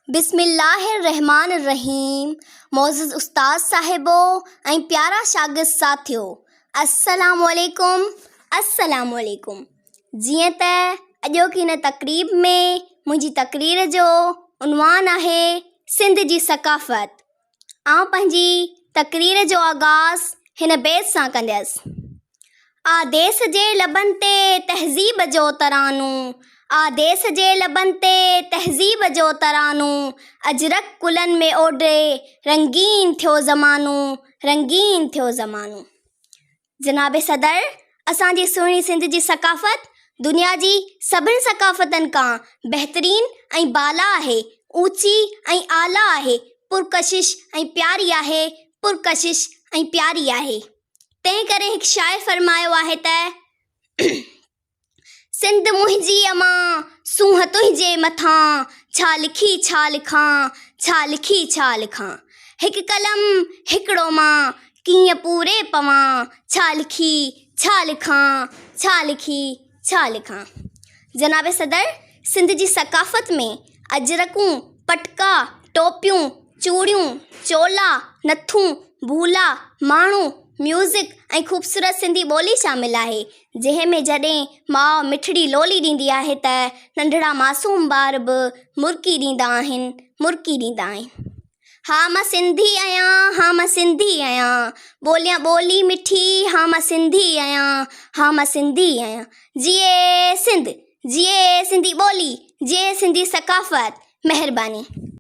بسم الله الرحمٰن الرحيم معزز استاد صاحبو ۽ پيارا شاگرد ساٿيو السلام عليڪم السلام عليڪم جيئن ته اڄوڪي هن تقريب ۾ منهنجي تقرير جو عنوان آهي سنڌ جي ثقافت آئون پنهنجي تقرير جو آغاز هن بيت سان ڪنديس. آ ديس جي لبن تي تهذيب جو ترانو، آ ديس جي لبن تي تهذيب جو ترانو، اجرڪ ڪلن ۾ اوڍي رنگين ٿيو زمانو، رنگين ٿيو زمانو. جناب صدر، اسان جي سهڻي سنڌ جي ثقافت دنيا جي سڀني ثقافتن کان بهترين ۽ بالا آهي، اوچي ۽ اعليٰ آهي، پرڪشش ۽ پياري آهي، پرڪشش ۽ پياري آهي. تنهن ڪري هڪ شاعر فرمايو آهي ته. سنڌ منهنجي امان، سونهن تنهنجي مٿان، ڇا لکي ڇا لکان، ڇا لکي ڇا لکان. هڪ قلم هڪڙو مان، ڪيئن پوري پوان، ڇا لکي ڇا لکان، ڇا لکي ڇا لکان. جناب صدر، سنڌ جي ثقافت ۾ اجرڪون، پٽڪا، ٽوپيون، چوڙيون، چولا، نٿون، ڀولا، ماڻهو، ميوزڪ ۽ خوبصورت سنڌي ٻولي شامل آهي. جنهن ۾ جڏهن ماء مٺڙي لولي ڏيندي آهي ته ننڍڙا معصوم ٻار به مرڪي ڏيندا آهن، مرڪي ڏيندا آهن. ها مان سنڌي آهيان، ها مان سنڌي آهيان، ٻوليان ٻولي مٺي، ها مان سنڌي آهيان، ها مان سنڌي آهيان. جيئي سنڌ، جيئي سنڌي ٻولي، جيئي سنڌي ثقافت. مهرباني.